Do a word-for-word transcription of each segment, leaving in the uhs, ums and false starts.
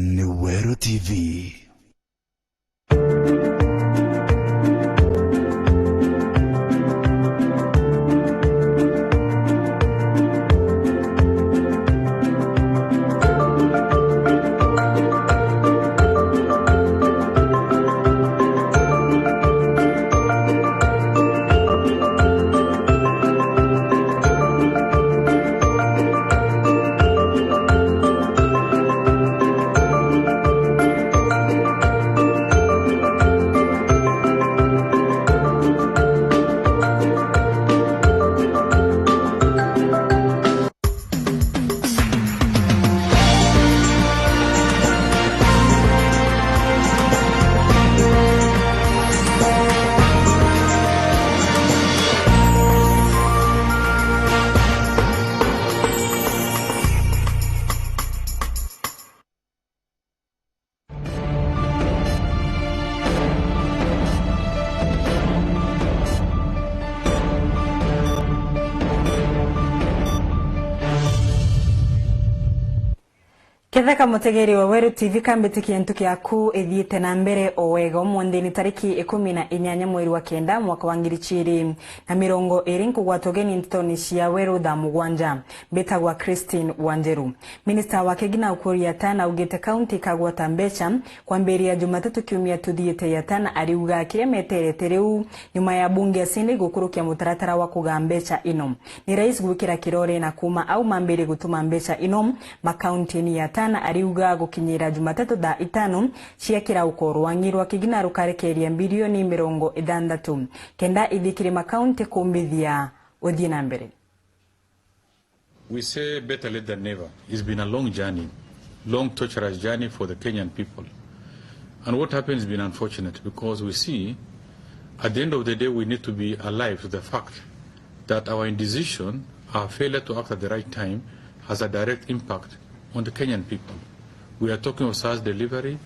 Ni Weru T V. Ketheka mutegeri wa Weru T V, kambitikia ntuku yaku ithiite na mbere o wega. Umunthi ni tariki ikumi na inyanya mweri wa kenda mwaka wa ngiri ciiri na mirongo iri, nkugwata ugeni ntetoni cia Weru thaa mugwanja. Mbitagwa Christine Wanjiru. Minista wa Kigina Ukur Yatani augite kaunti ikagwata mbeca kwambiria Jumatatu kiumia tuthiite. Yatani ariuga kiria meterete riu nyuma ya bunge ya Senate gukurukia mutaratara wa kugaa mbeca ino. Ni rais gwikira kirore na kuuma au mambirie gutuma mbeca ino makaunti-ini. Yatani ariuga gukinyira Jumatatu thaa itano cia kirauko, rwangi rwa Kigina rukarekeria mbirioni mirongo ithanthatu kenda ithi kiri makaunti kumbithia uthii na mbere. We say better late than never. It's been a long journey, long torturous journey for the Kenyan people. And what happened has been unfortunate because we see, at the end of the day, we need to be alive to the fact that our indecision, our failure to act at the right time, has a direct impact on the Kenyan people. We are talking of service delivery,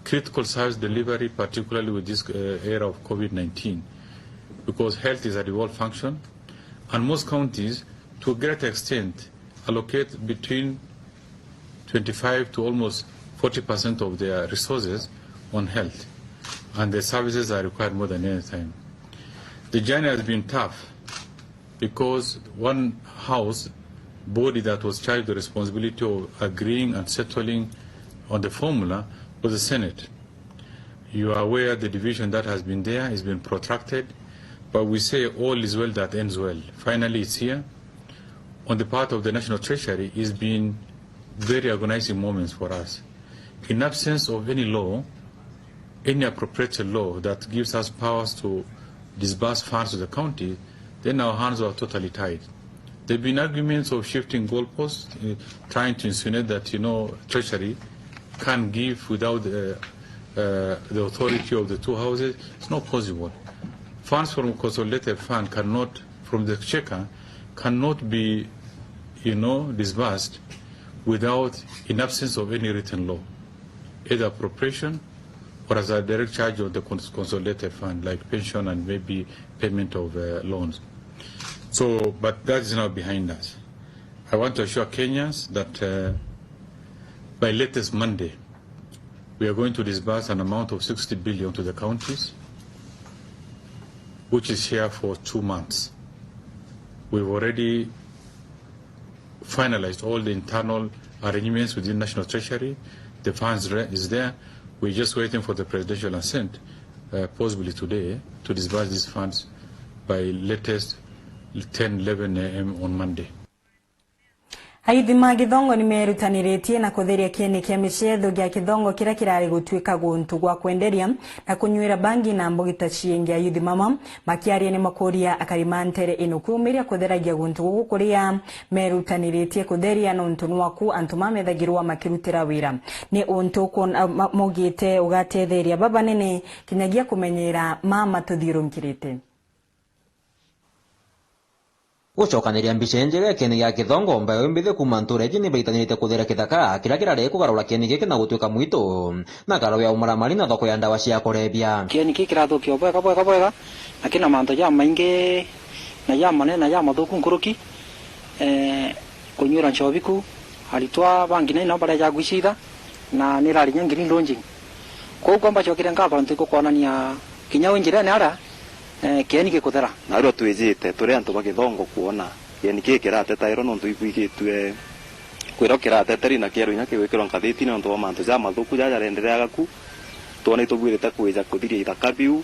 critical service delivery, particularly with this, uh, era of COVID nineteen, because health is a devolved function. And most counties, to a great extent, allocate between twenty-five to almost forty percent of their resources on health, and the services are required more than any time. The journey has been tough because one house body that was charged the responsibility of agreeing and settling on the formula was the Senate. You are aware the division that has been there has been protracted, but we say all is well that ends well. Finally, it's here. On the part of the National Treasury, it's been very agonizing moments for us. In absence of any law, any appropriate law that gives us powers to disburse funds to the county, then our hands are totally tied. There have been arguments of shifting goalposts, uh, trying to insinuate that, you know, Treasury can give without the, uh, the authority of the two houses. It's not possible. Funds from consolidated fund cannot, from the exchequer, cannot be, you know, disbursed without, in absence of any written law, either appropriation or as a direct charge of the cons-, consolidated fund, like pension and maybe payment of, uh, loans. So, but that is now behind us. I want to assure Kenyans that, uh, by latest Monday, we are going to disburse an amount of sixty billion to the counties, which is here for two months. We've already finalized all the internal arrangements within National Treasury. The funds re-, is there. We're just waiting for the presidential assent, uh, possibly today, to disburse these funds by latest ten, eleven a m on Monday. Ayuthi ma Githongo ni meerutaniritie na kutheria kieni kia micetho gia Githongo kiria kirari gutuika guntu gwa kwenderia na kunyuira bangi na mbugita ciingi. Ayuthi mama makiaria ni makuria akari ma ntere ino kuumiria kutheragia guntu guku kuria meerutaniritie kutheria, nontu nwaku antu mamethagirwa makirutira wira. Ni untu ukwona, ma-, maugite ugatetheria babanene kinyagia kumenyera ma matuthiurunkirite. Gucokaniria mbica injega, kieni gia Githongo, mbayo imbithi kuuma ntuura iji ni baitanirite kuthira kithaka kiria kirari kugarura kieni giki na gutuika mwitu, na karo ya umaramari na thoko ya ndawa cia kurebia. Kieni giki kirathukia bwega, bwega, bwega, na kina mantu jamaingi na jamanene na jamathuku nkuruki, eh, kunyuira nchobi ku, aritwa bangi nai nao bareja gwicitha, Na ni irari inya green launching. Kwou kwa mbacokire nka abantu ikukwonania kinya wi njirene aria, eh, kieni gikuthera. Narua twijite turi antu ba Githongo kwona kieni kii kiratetairwa nontu ikwigitue kwirwa kirateteri na kierwa inya kigwikirwa nkathitine nontu bwa mantu jamathuku jaja jarendereaga ku. Twona itubwirite kwija kuthiria ithaka biu,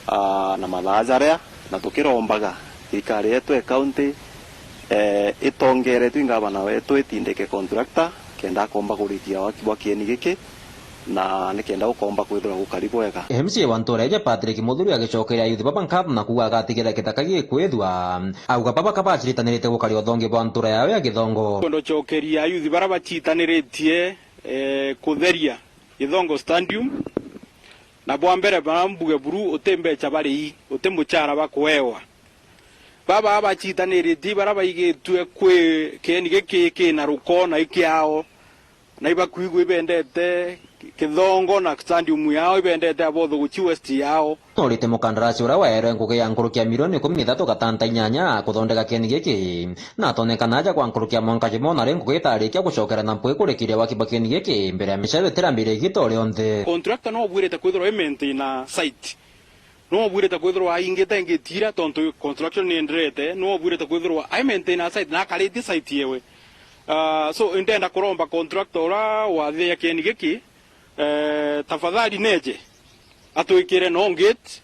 aa, na mathaa jaria, na tukirombaga thirikari yetu e county, ee, itongeretwe i ngavana wetu itindike contractor kenda akomba kurithia waki bwa kieni giki, na nikenda gukomba kwithirwa gukari bwega. M C A wa ntura iji Patrick Muthuri agicokeria ayuthi baba nkatho na kuuga agatigira kithaka gikwithua. Auga baba kabaciritanirite gukaria uthongi bwa ntura yao ya Githongo. Kwenda gucokeria ayuthi baria bacitaniritie, ee, kutheria Githongo Stadium, na bwa mbere, bara mbuge buru, uti mbecha bari i, uti muchara bakuewa. Baba bacitaniritie, bara baigitue kwi kieni giki kina ruko na ikiao, na ibakwigua ibendete Kithongo na stadium yao, ibendete Abothuguchi West yao. Norite mukandarasi uria waerwe ngugi ya nkuruki ya milioni ikumi na ithatu gatanta inyanya kuthondeka kieni giki. Na atonekana aja kwa nkuruki ya mwanka jumwe, na ri ngugi itarikia gucokera na mpwi kurikiria waki bwa kieni giki mbere ya micharo itirambire igita o rionthe. Contractor no obwirite kwithirwa i maintain a site. No obwirite kwithirwa aingite ngiti iria, tontu construction ni enderete, no obwirite kwithirwa ai maintain a site na akaritie site yewe. Ah, so, indenda kuromba contractor uria wathithia kieni giki, eh, tafadhali neje atwikire no gate,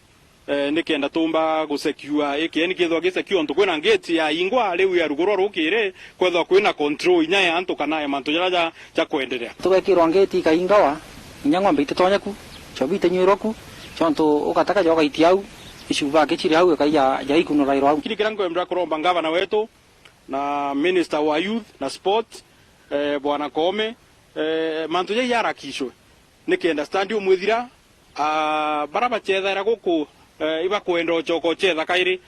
eh, nikenda tumba gusecure ikieni kithwa gisecure, ontu kwina gate yaingwa riu yarugurwa rukiri, kwethwa kwina control inya ya antu kana ya mantu jaria ja, ja kwenderea. Tugekirwa gate ikaingawa, inya ng'ombe ititonya ku, chobi itinyuirwa ku, chontu ugataka jogaitia au, icuba akichiri au, ikaija jaikunurairwa au. Kiri kiria nkwenda kuromba ngavana wetu na minister wa youth na sport, eh, Bwana Koome, eh, mantu jai jarakishwe. Nikenda stadium ithira, ah, bara bacethaira guku, eh, ibakwenda ucoka ucetha kairi,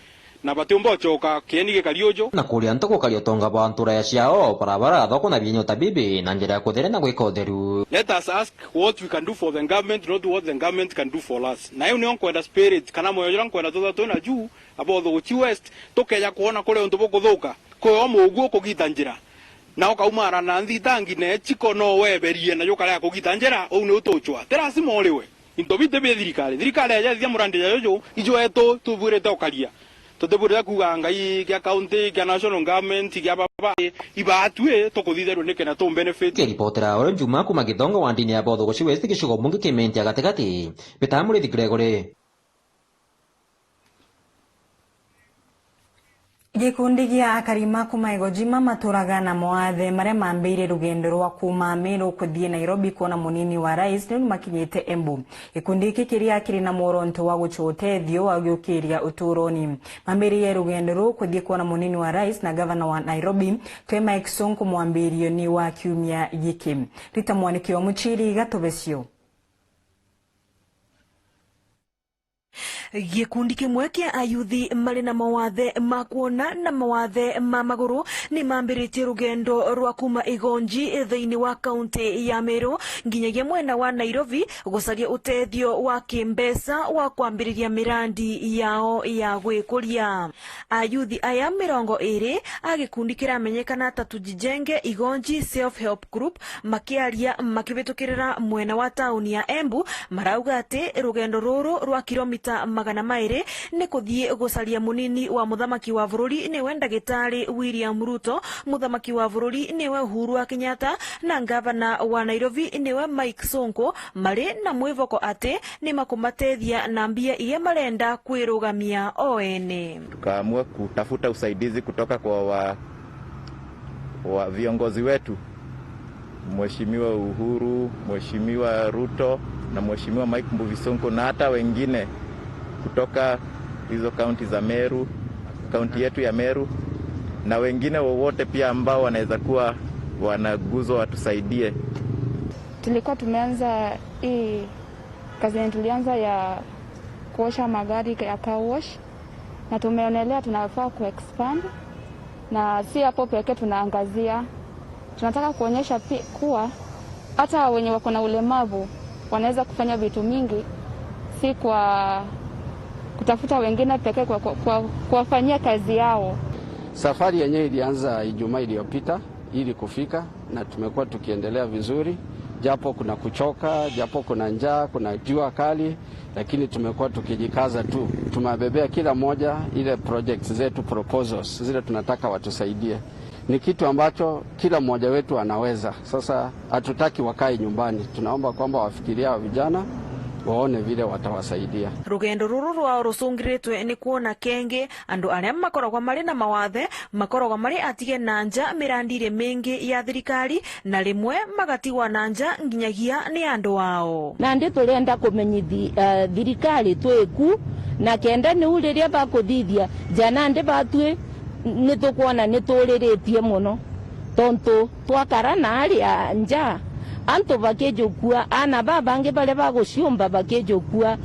na batiumba ucoka kieni gikari uju. Na kuria antu gukaria utonga bwa ntura ya ciao, barabara, thoko na bienyo ta bibi, na njira ya kutheria na gwika utheru. Let us ask what we can do for the government, not what the government can do for us. Na iu nio nkwenda spirit, kana moyo juria nkwenda twithwa twina ju, Abothuguchi West, tukeja kwona kuri untu bukuthuka, kwi o muguo ukugita njira. Na ukaumara na nthitangi ne chiko no weberie na jukarega kugita njira, uu ni utuchwa. Ti lazima uriwe. Into biti bi thirikari. Thirikari yajethithia murandi ja juju, ijwetu tubwirite ukaria. Tutibwirite kuuga Ngai kia county, kia national government, kia baba, ibaatwi tukuthitherua nikenda tu benefit. Kiripotera ore Juma kuma Githongo wa ndini ya Bothuguchi West gicigo bunge ki Imenti ya gatigati, Bita Murithi Gregory. Gikundi gia akari ma kuma Igojima maturaga na mawathe maria mambiire rugendo rwa kuuma Meru kuthii Nairobi kwona munini wa rais ni makinyite Embu. Gikundi giki kiria kiri na mworonto wa gucua utethio wa giukiria uturoni. Mambiririe rugendo ruu kuthii kwona munini wa rais na gavana wa Nairobi, twi Mike Sonko mwambirioni wa kiumia giki. Rita Mwaniki wa Muchiri, Gatobecio. Gikundi kimwe kia ayuthi mari na mawathe ma kwona na mawathe ma maguru ni mambiritie rugendo rwa kuma Igonji thiini wa kaunti ya Meru nginyagia mwena wa Nairobi gucaria utethio wa kimbeca wa kwambiriria mirandi yao ya gwikuria. Ayuthi aya mirongo iri a gikundi kiramenyekana ta Tujijenge Igonji Self Help Group makiaria makibitukirira mwena wa tauni ya Embu, marauga ati rugendo ruru rwa kilomita magana mairi ni kuthii gucaria munini wa muthamaki wa bururi niwe ndagitari William Ruto, muthamaki wa bururi niwe Uhuru wa Kenyatta, na ngavana wa Nairobi niwe Mike Sonko, mari na mwivoko ati ni makumatethia na mbia iria marenda kwirugamia o ene. Tukaamua kutafuta usaidizi kutoka kwa wa, wa viongozi wetu, Mheshimiwa Uhuru, Mheshimiwa Ruto na Mheshimiwa Mike Mbuvi Sonko na hata wengine kutoka hizo kaunti za Meru, kaunti yetu ya Meru, na wengine wowote pia ambao wanaweza kuwa wanaguzwa watusaidie. Tulikuwa tumeanza hii kazi yenye tulianza ya kuosha magari ya car wash, na tumeonelea tunafaa kuexpand, na si hapo pekee tunaangazia. Tunataka kuonyesha pi-, kuwa hata wenye wako na ulemavu wanaweza kufanya vitu mingi, si kwa kutafuta wengine pekee kwa, kwa, kwa kuwafanyia kazi yao. Safari yenyewe ilianza Ijumaa iliyopita ili kufika, na tumekuwa tukiendelea vizuri. Japo kuna kuchoka, japo kuna njaa, kuna jua kali, lakini tumekuwa tukijikaza tu. Tumewabebea kila moja ile projects zetu, proposals, zile tunataka watusaidie. Ni kitu ambacho kila mmoja wetu anaweza. Sasa hatutaki wakae nyumbani. Tunaomba kwamba wafikiria hawa vijana, waone vile watawasaidia. Rugendo ruru rwao rucungiritwe ni kwona kengi andu aria makoragwa mari na mawathe makoragwa mari atige na nja mirandi iria mingi ya thirikari, na rimwe magatigwa na nja nginyagia ni andu ao. Nandi turenda kumenyithi-, eh, thirikari twiku, na kenda niu riria bakuthithia ja nandi batwi nitukwona nituriritie mono, tontu twakara na aria nja, antu bakijukua, aana babangi baria baguciumba bakijukua,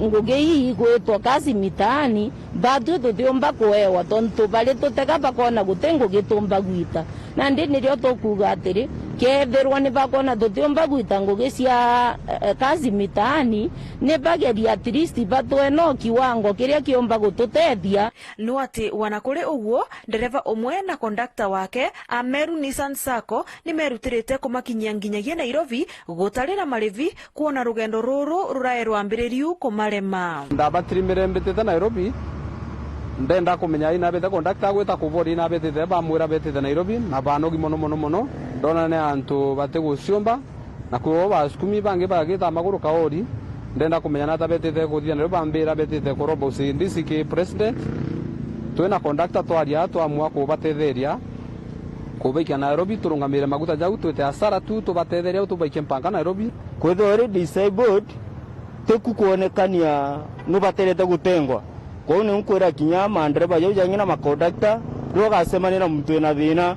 ngugi ii igwitwa kazi mitaani, batwi tutiumba kuewa, tontu bari tutega bakona guti ngugi tumba gwita. Nandi nirio tukuuga atiri, kethirwa ni bakona tutiumba gwita ngugi cia, eh, kazi mitaani, ni bageria at least batwe no kiwango kiria kiumba gututethia. No ati wana kuri uguo, ndereva umwe na kondakta wake a Meru Nissan Sacco ni merutirite kumakinyia nginyagia Nairobi gutari na marivi, kwona rugendo ruru rurae rwambiririu kumarema. Ndabatiri mbere mbitite Nairobi, ndenda kumenya ina bete kondakta agwita kubori ina betite bamwira betite Nairobi, na banogi mono mono mono. Ndona ni antu batiguciumba, na kwi o basukumi bangi bagita maguru kaori. Ndenda kumenya nata betite kuthithia Nairobi, bambira betite kuroba usaidizi ki president. Twina kondakta twaria twamua kubatetheria kubaikia Nairobi, turungamire maguta jau, twite hasara tu, tubatetheria au tubaikie mpaka Nairobi. Kwithirwa uri disabled, tiku kwonekania nubaterete gutengwa. Kwou ni nkwira kinya mandereba jau jangi na makondakta, riria ugacemania na muntu wina thina,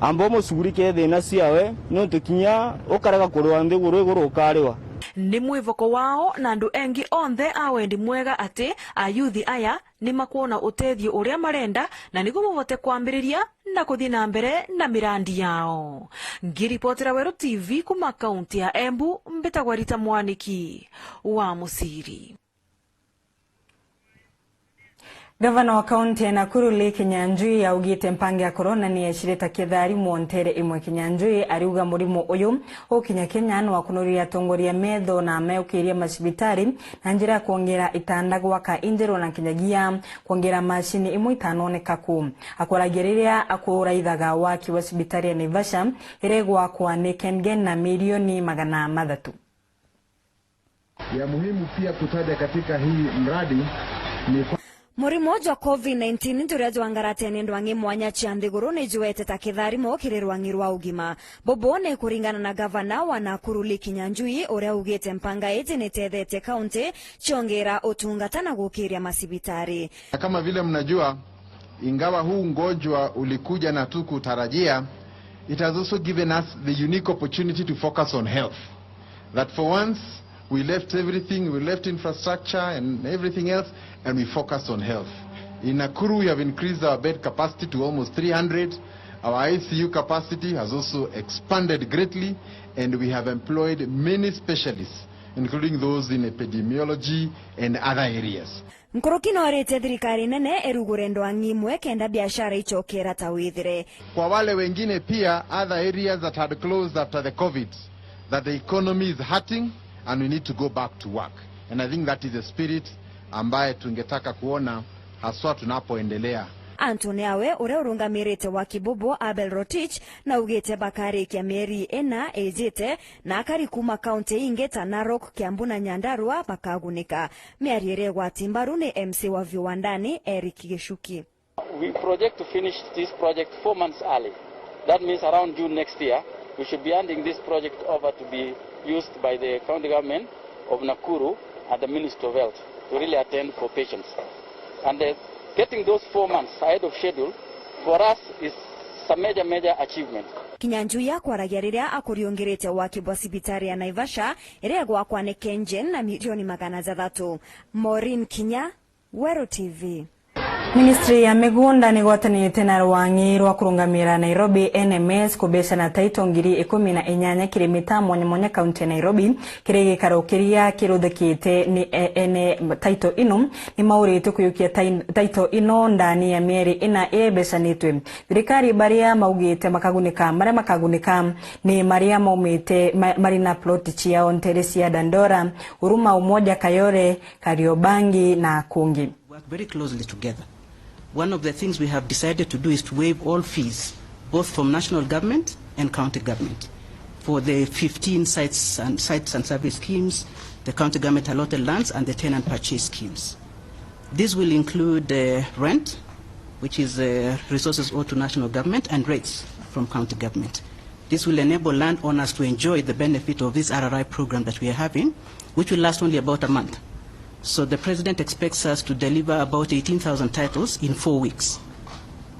amba umucugurikie thina ciawe, niuntu kinya ukarega kuriwa nthiguru iguru ukariwa. Ni mwivoko wao na andu engi onthe a wendi mwega ati ayuthi aya ni makwona utethio uria marenda, na niguo mabote kwambiriria na kuthii na mbere na mirandi yao. Ngiripotera Weru T V kuma kaunti ya Embu, mbitagwa Rita Mwaniki wa Musiri. Gavana wa kaunti ya Nakuru, Lee Kinyanjui, augite mpanga ya corona ni yecirite kitharimo ntere imwe. Kinyanjui ariuga murimo uyu ukinya Kenya, no akunuririe atongoria metho na ameukiria macibitari na njira ya kwongera itanda, gwaka injeru na kinyagia kwongera macini imwe itanoneka ku. Akwaragia riria akuraithaga waki wa cibitari ya Naivasha iria igwakwa ni KenGen na milioni magana mathatu. Ya muhimu pia kutaja katika hii mradi ni kwa- Murimo jwa covid nineteen juria jwangaratia ni ndwang'i mwanya cia nthiguru ni jwete ta kitharimo kiri rwang'i rwa ugima. Bubu ni kuringana na gavana wa Nakuru, Lee Kinyanjui, uria augite mpanga iji ni itethetie kaunti ciongera utungata na gukiria macibitari. Na kama vile mnajua, ingawa huu ugonjwa ulikuja na tukutarajia, it has also given us the unique opportunity to focus on health. That for once, we left everything, we left infrastructure and everything else, and we focus on health. In Nakuru, we have increased our bed capacity to almost three hundred. Our I C U capacity has also expanded greatly, and we have employed many specialists, including those in epidemiology and other areas. Nkuruki nooritie thirikari nene irugure ndwang'i imwe kenda biashara icokera ta withire. Kwa wale wengine pia, other areas that had closed after the covid, that the economy is hurting and we need to go back to work. And I think that is the spirit ambaye tungetaka kuona haswa tunapoendelea. Anthony Awe, uria urungamirite waki bubu, Abel Rotich, naugite bakarikia mieri ina ijite na akari kuuma kaunti ingi ta Narok, Kiambu na Nyandarua bakagunika. Miario iria igwati mbaru ni M C wa Viwandani, Eric Gichuki. We project to finish this project four months early. That means around June next year, we should be handing this project over to be used by the county government of Nakuru and the Ministry of Health to really attend for patients. And, uh, getting those four months ahead of schedule for us is a major, major achievement. Kinya Njuya kwaragia riria akuriungiritie waki bwa cibitari ya Naivasha iria igwakwa ni KenGen na milioni magana jathatu. Maureen Kinya, Weru T V. Ministry ya Migunda nigwatanite na rwang'i rwa kurungamira Nairobi N M S kubecana taito ngiri ikumi na inyanya kiri mitaa mwanya mwanya kaunti ya Nairobi, kiri gikaro kiria kiruthikite ni e-, ene taito ino nimauritwe kuyukia tai-, taito ino ndani ya mieri ina iria ibecanitwe. Thirikari baria maugite makagunika, maria makagunika ni maria maumite ma-, mari na ploti ciao ntere cia Dandora, Huruma, Umoja, Kayole, Kariobangi na kungi. Work very closely together. One of the things we have decided to do is to waive all fees, both from national government and county government, for the fifteen sites and, sites and service schemes, the county government allotted lands, and the tenant purchase schemes. This will include, uh, rent, which is, uh, resources owed to national government, and rates from county government. This will enable landowners to enjoy the benefit of this R R I program that we are having, which will last only about a month. So the president expects us to deliver about eighteen thousand titles in four weeks.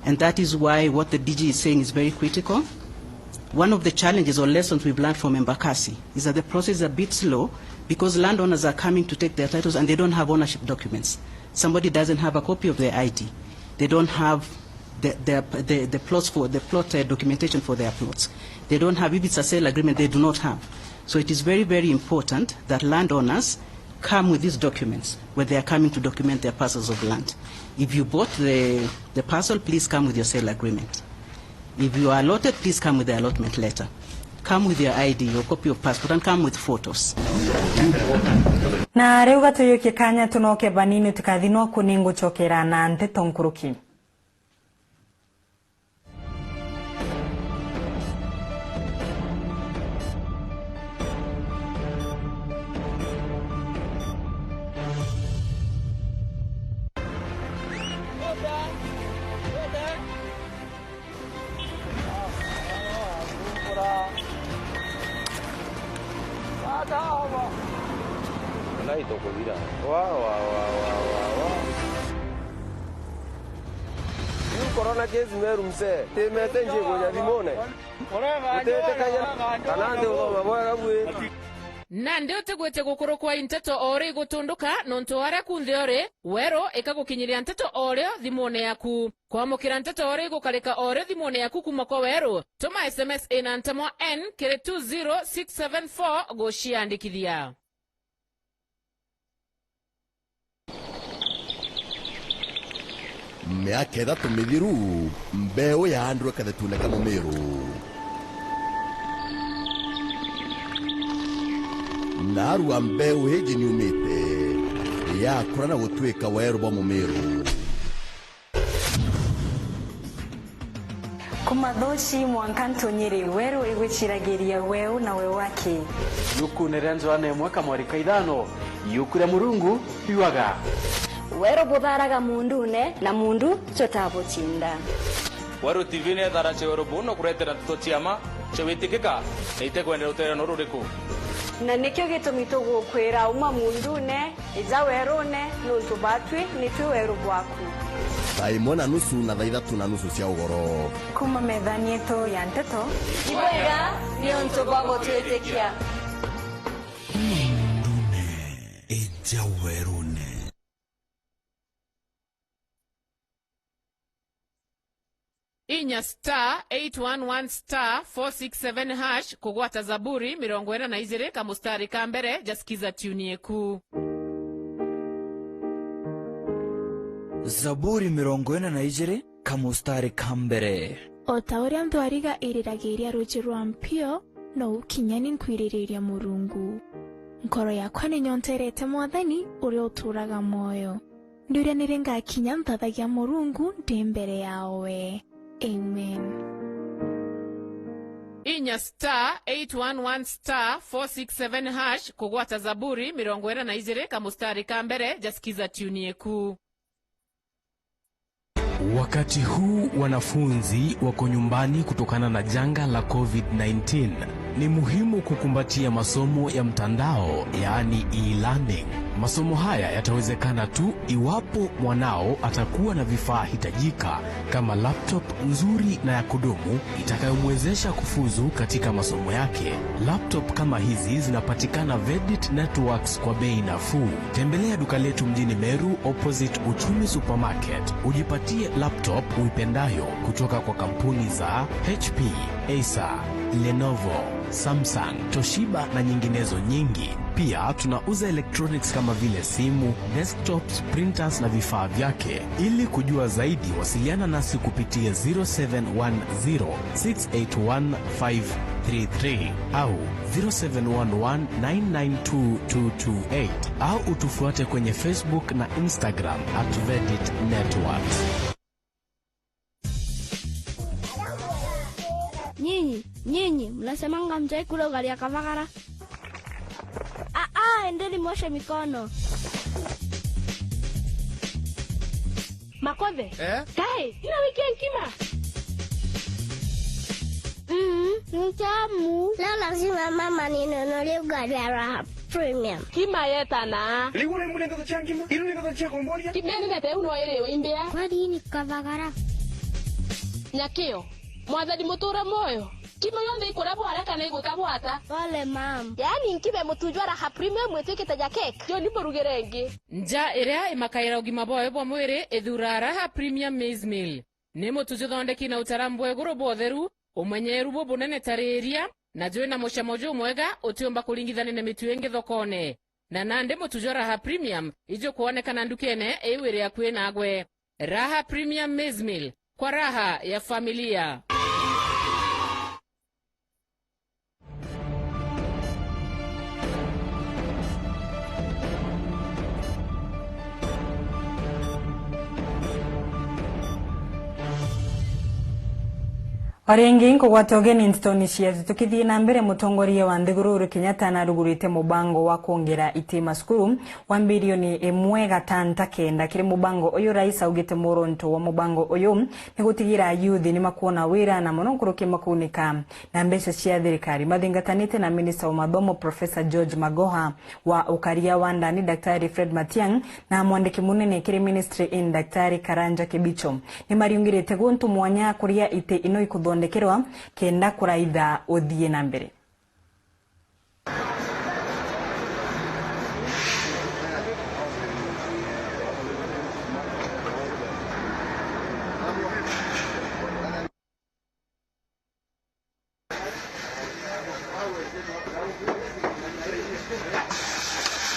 And that is why what the D G is saying is very critical. One of the challenges or lessons we've learned from Embakasi is that the process is a bit slow because landowners are coming to take their titles and they don't have ownership documents. Somebody doesn't have a copy of their I D. They don't have the, the, the, the plots for, the plot, uh, documentation for their plots. They don't have, if it's a sale agreement, they do not have. So it is very, very important that landowners come with these documents when they are coming to document their parcels of land. If you bought the, the parcel, please come with your sale agreement. If you are allotted, please come with the allotment letter. Come with your I D, your copy of passport, and come with photos. Na riu gatuyukie kanya tunoke banini, tukathinwa ku ni ngucokera na nteto nkuruki. Naito kuthira. Wa, wa, wa. Riu corona case meru msee. Ti message ikuja thimune. Utitikagia kana nthi uthoma bwega bui. Nandi utigwite gukurukwa i nteto o ri igutunduka, nontu aria kunthe uri, weru ikagukinyiria nteto o rio thimune yaku. Kwamukira nteto o ri igukarika o rio thimune yaku kuuma kwa weru, tuma S M S ina ntamwa N kiri two zero six seven four guciandikithia. Miaka ithatu mithiru, mbeu yaandirwe kathetune ka mumiru. Narua mbeu iji niumite, yakura na gutwika weru bwa mumiru. Kuma Thuci mwanka Ntunyiri, weru igwiciragiria weu na weu aki. Iukune ria njwana imwe kamweri ka ithano, iuku ria Murungu riugaga. Weru butharaga mundune, na mundu jutabutinda. Weru T V ni ethara cia weru buu na kuretera nteto cia ma, cia witikika, na itekwendera uterano ruriku. Na nikio gitumi tugukwira uma mundune, ija werune, nuntu batwi nitwi weru bwaku. Thaa imwe na nusu na thaa ithatu na nusu cia ugoro. Kuma methani yetu ya nteto. Ibwega niuntu bwa gutwitikia. Uma mundune, ija werune. Inya star eight one one star four six seven hash kugwata Zaburi mirongo ina na ijiri kamustari ka mbere ja Skiza Tune Yeku. Zaburi mirongo ina na ijiri kamustari ka mbere. O ta uria nthwariga iriragiria ruuji rwa mpio, nou kinya ni nkwiririria Murungu. Nkoro yakwa ni nyonterete Mwathani uria uturaga mwoyo. Ndiuria ni ri ngakinya nthathagia Murungu ndi mbere yawe. Amen. Inya star eight one one star four six seven hash kugwata Zaburi mirongo ina na ijiri kamustari ka mbere ja Skiza Tune Yeku. Wakati huu wanafunzi wako nyumbani kutokana na janga la covid nineteen. Ni muhimu kukumbatia masomo ya mtandao, yaani e-learning. Masomo haya yatawezekana tu iwapo mwanao atakuwa na vifaa hitajika kama laptop nzuri na ya kudumu itakayomwezesha kufuzu katika masomo yake. Laptop kama hizi zinapatikana Vedit Networks kwa bei nafuu. Tembelea duka letu mjini Meru, opposite Uchumi Supermarket, ujipatie laptop uipendayo kutoka kwa kampuni za H P, Acer, Lenovo, Samsung, Toshiba na nyinginezo nyingi. Pia tunauza electronics kama vile simu, desktops, printers na vifaa vyake. Ili kujua zaidi, wasiliana nasi kupitia zero seven one zero six eight one five three three au zero seven one one nine nine two two two eight, au utufuate kwenye Facebook na Instagram at Vedit Networks. Nyinyi, nyinyi, mnasemanga mjai kula ugali ya kavagara? Ah, ah, endeni mwoshe mikono. Makothe. Eh? Kai, ina wiki ya nkima. Mm, ni tamu. Leo lazima mama ninunulie ugali ya Raha Premium. Kima yetana. Riu uri mbure ndeto cia ngima, iru ni ndeto cia komboria. Kima ni ndeto iu no iri imbea. Kweli ni kavagara. Nyakio, mwathani muture moyo. Kima yonthe ikura bwara kana iguta bwata. Pole, mam. Yaani nkima mutu jwa Raha Premium mwitwikite ja cake. Yo ni murugire ingi. Nja iria imakaira ugima bwayo bwa mwiri ithuura Raha Premium Maize Meal. Ni mutu juthondeki na utaramu bwa iguru bwa utheru, umenyeru bubunene ta riria, na jwina mucamo jumwega utiumba kuringithania na mitu ingi thokone. Na nandi mutu jwa Raha Premium ijukwonekana ndukene iu iri akui nagwe. Raha Premium Maize Meal, kwa raha ya familia. O ringi nkugwata ugeni ntetoni cietu. Tukithii na mbere, mutongoria wa nthiguru Uhuru Kenyatta narugurite mubango wa kwongera iti macukuru wa mbirioni imwe gatanta kenda. Kiri mubango uyu, rais augite muronto wa mubango uyu ni gutigira youth ni makwona wira na mono nkuruki makunika na mbeca cia thirikari. Mathingatanite na minista wa mathomo Professor George Magoha, wa ukaria wa ndani Daktari Fred Matiang'i na mwandiki munene kiri ministry in Daktari Karanja Kibicho ni mariungirite guntu mwanya kuria iti ino ikuthondekerwa kenda kuraitha uthii na mbere.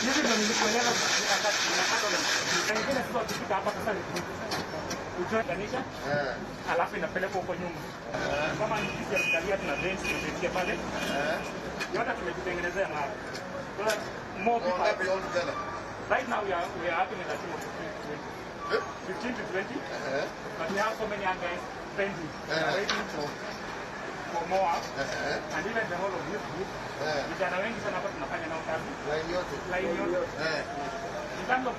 Hivi ndio nilikueleza wakati tunataka pengine sasa tukifika hapa sasa ni kujoin kanisa, eh, alafu inapelekwa huko nyuma. Eh. Kama ni sisi ya Mkalia tuna rent, tumetia pale. Eh. Yote tumejitengenezea mahali. So that more people. Wangapi altogether? Right now we are, we are having a team of fifteen to twenty. Eh? Fifteen to twenty. Eh. But we have so many young guys pending. Eh. Waiting for, for more. Eh. And even the whole of youth group. Eh. Vijana wengi sana hapa tunafanya nao kazi. Line yote. Line yote. Eh. In terms of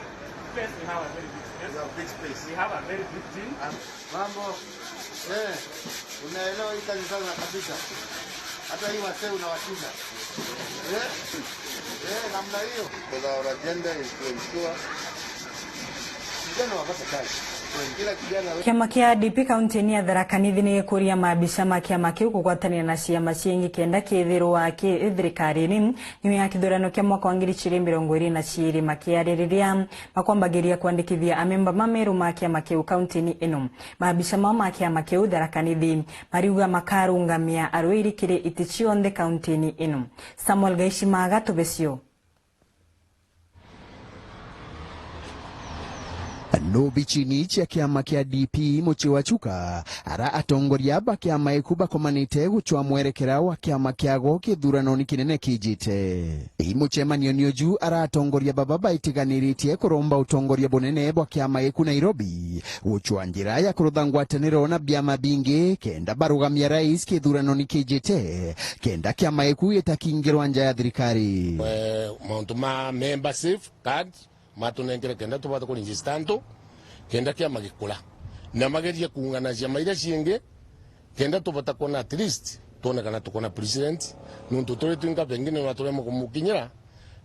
space, we have a very big space. We have big space. We have a very big team. And mambo, eh, unaelewa hii kazi sana kabisa. Hata hii wasee unawashinda. Eh? Eh, namna hiyo. Because our agenda is to ensure vijana wapate kazi. Kila kijana we- Kiama kia D P kaunti-ini ya Tharaka Nithi ni gikuria maabisa ma kiama kiu kugwatanira na ciama ciingi kenda kithirwa ki thirikari-ini nyuma ya kithurano kia mwaka wa ngiri igiri mirongo iri na ciiri. Makiaririria makwambagiria kwandikithia amemba ma Meru ma kiama kiu kaunti-ini ino. Maabisa mao ma kiama kiu Tharaka Nithi mariuga makarungamia arwiri kiri iti cionthe kaunti-ini ino. Samuel Gaishimaga tubecio. No bicini cia kiama kia D P mucii wa Chuka, ara atongoria ba kiama iku bakomanite gucwa mwerekera wa kiama kiago kithuranoni kinene kijite. I mucemanio ni uju ara atongoria baba baitiganiritie kuromba utongoria bunene bwa kiama iku Nairobi gucwa njira ya kurutha ngwataniro na biama bingi kenda barugamia rais kithuranoni kijite, kenda kiama iku gitakingirwa nja ya thirikari. Eh, mauntu ma membership card, matunenkere kenda tubate kuregister antu, kenda kiama gikura. Na magerie kuungana ciama iria ciingi, kenda tubata kwona at least twone kana tukona president, nontu turi twinka pengine no turemwe kumukinyira,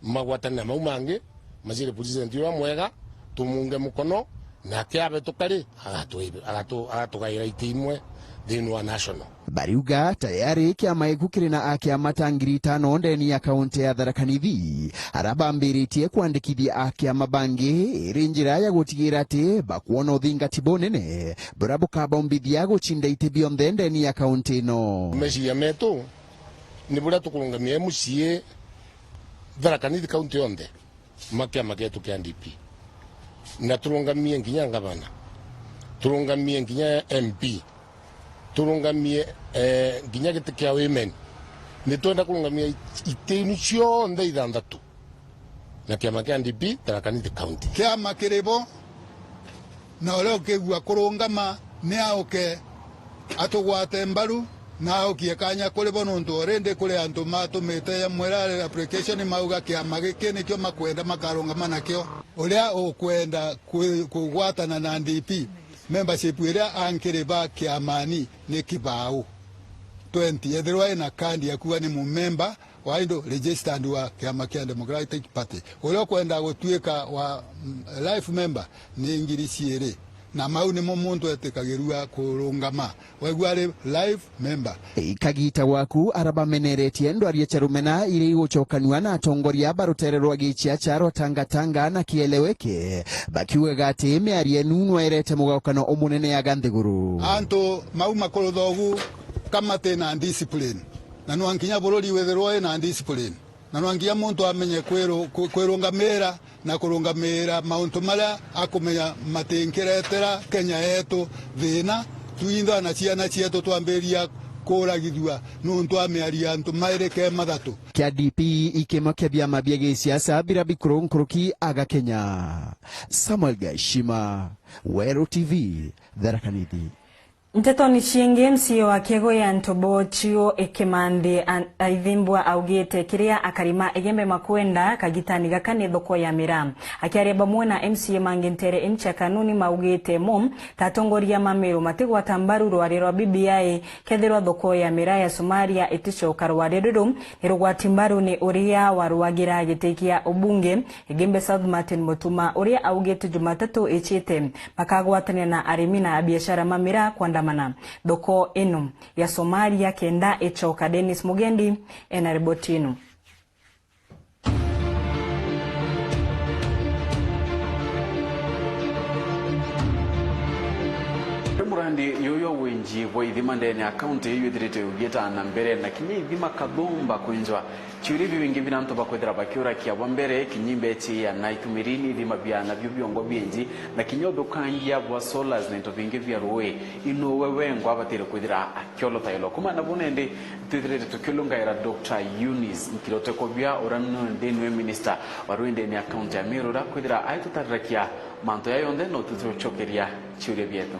magwatane na mau mangi, macire president uria mwega, tumunge mukono, nake abetuka ri, agatu-, agatu-, agatugaira iti imwe thiini wa national. Bariuga tayari kiama giku kiri na akiama ta ngiri itano ndeni ya kaunti ya Tharaka Nithi, aria bambiritie kwandikithia akiama bangi iri njira ya gutigira ati bakwona uthingati bunene buria bukabaumbithia gucinda iti bionthe ndeni ya kaunti ino. Meciria metu ni buria tukurungamia M C A Tharaka Nithi kaunti yonthe. Ma kiama gietu kia D P. Na turungamie nginya ngavana, turungamie nginya M P, turungamie, eh, nginya giti kia women. Ni twenda kurungamia it-, iti inu cionthe ithanthatu na kiama kia D P Tharaka Nithi County. Kiama kiri bo, na uria ukigua kurungama ni auke atugwate mbaru, na aukie kanya kuri bo, nontu already kuri antu matumite ya mwira application, mauga kiama giki nikio makwenda makarungama nakio. Uria ukwenda kwi-, kugwatana na D P, membership iria ankiri ba kiamani ni kibau twenty. Ethirwa ina kandi akuga ni mumemba, wa indo registered wa kiama kia Democratic Party. Uria ukwenda gutuika wa, mm, life member ni ngiri ciiri, na mau nimo muntu etikagirua kurungama, waigua ari life member. Kagita gwaku arabameneretie ndwaria cia rumena iria igucokanua na atongoria ba rutere rwa giciaca rwa Tangatanga na Kieleweke, bakiugaga ati miario enu nwairete mugakano umunene aga nthiguru. Antu mau makuruthogu kamati na discipline. Na nwa nkinya bururi withirwe ina discipline. Na nwa nkinya muntu amenye kwiru-, ku-, kwirungamira na kurungamira mauntu maria akumenya matinkiretera Kenya yetu thina. Twinthe na ciana cietu twambiria kuragithua nuntu a miario ya antu mairi ke mathatu. Kia D P ikimo kia biama bia gisiasa bira bikuru nkuruki aga Kenya. Samuel Gashima, Weru T V, Tharaka Nithi. Ntetoni ciingi, M C A wa Kiego ya Ntobo Chiu Kimanthi an-, aithimbwa augite kiria akari ma Igembe makwenda kagitani gaka ni thoko ya miraa. Akiaria bamwe na M C A mangi ntere inchi ya kanuni maugite mo ta atongoria ma Meru matigwata mbaru rwari rwa B B I kethirwa thoko ya miraa ya Somalia iticoka. Rwari ruru ni rugwati mbaru ni uria warwagira giti kia ubunge Igembe South Martin Mutuma, uria augite Jumatatu icite makagwatania na arimi na abiashara ma miraa kwandamana thoko ino ya Somalia kenda icoka. Dennis Mugendi ena riboti ino. Murandi yuyu wa winji bwa ithima ndene ya kaunti iu ithirite ugieta na mbere, na kinya ithima kathumba kwinjwa. Ciuria biu bingi bira antu bakwithira bakiurakia, bwa mbere, kinya imbechi ya na ikumiri ni ithima bia nabio biongo bienji, na kinya uthukangia bwa solars na into bingi bia rui, inuwe wengwa abatire kwithira akiolotailwa. Kumana na bu nindi, twithirite tukiulungaira Doctor Eunice Nkirote Kobia, uria nindi niwe minister wa rui ndene ya kaunti ya Meru, uria kwithira aitutarirakia mantu ya yonthe, no tucokeria ciuria bietu.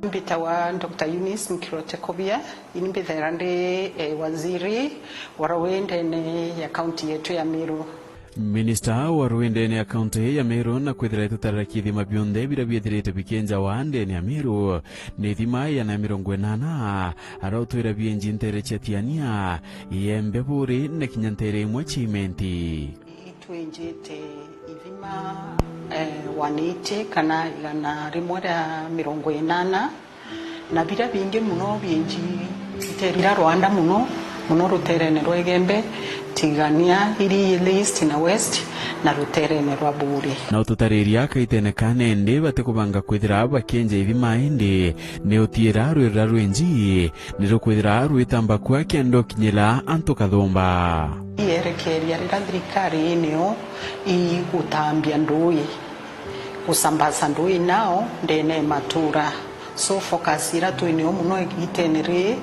Mbitawa Doctor Eunice Nkirote Kobia, ini mbithaira ndi, eh, waziri wa rui ndene ya kaunti yetu ya Meru. Minista wa rui ndene ya kaunti ya Meru, na kwithira itutarira kiithima bionthe biria biethirite bikienjawa ndene ya Meru, ni ithima ya na mirongo inana, arautwira bienji ntere cia Tiania, Iembe, Buri, na kinya ntere imwe cia Imenti. Itwinjite ithima, eh, one eighty kana igana rimwe ria mirongo inana, na biria bingi muno bienji iteri ria rwanda muno, muno ruterene rwa Igembe, Tigania, Irii East na West, na ruterene rwa Buri. Na ututariria kaitene ka nindi batikubanga kwithira bakienja ithima, indi ni utiira rwirira rwinji ni rukwithira rwitamba kua kenda ukinyira antu kathumba. Ierekeria riria thirikari inio igutambia ndui, gusambaza ndui nao ndene matura. So focus ira twinio muno igitene ri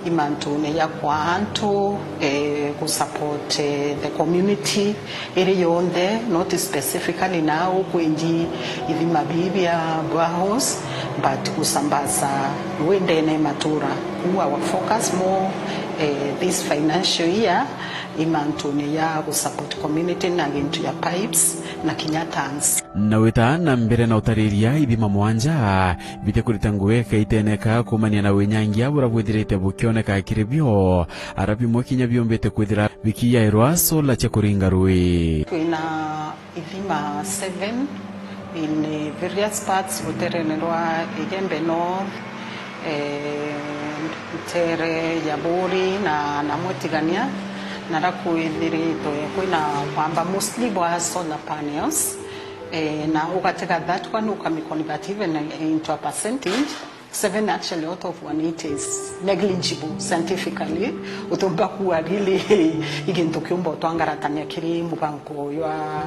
imantune ya kwa antu, eh, gusupport, eh, the community iri yonthe, not specifically nao kwinji ithima bibi bia boreholes, but gusambaza rui ndene matura. Kuu our focus more, eh, this financial year I mantune ya gu support community na gintu ya pipes na kinya tanks. Na wita na mbere na utariria ithima mwanja bite kurita ngugi kaiteneka kumania na winyangia bura bwithirite bukioneka kiri bio, ara bimwe kinya biombite kwithira bikiyairwa sola cia kuringa rui. Twina ithima seven in various parts ruterene rwa Igembe North, eh, ntere ya Buri na, na Mwetigania, na ra kwithiritwe kwina kwamba mostly bwa solar panels, eh, na ugatega that one ukamiconvert even into a percentage. Seven actually out of one eighty is negligible scientifically. Utumba kuwa really igintu kiumba utwangaratania kiri mubango uyu wa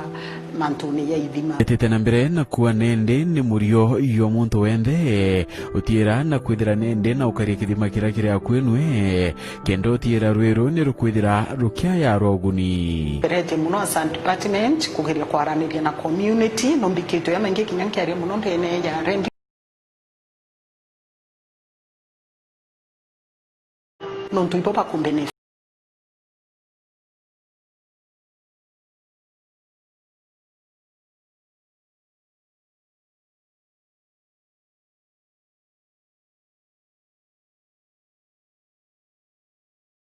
mantune ya ithima. Etete na mbere na kuwa nende ni murio yo muntu wenthe utiira na kwithira nende na ukaria kithima kiria kiri akwenwe, kenda utiira rwiru ni rukwithira rukiaya rwa uguni. Mberete muno as a department kugeria kwaraniria na community, no mbikitwe ya maingi kinya nkiaria muno ndene ya rendi nontu ibo bakumbenefit.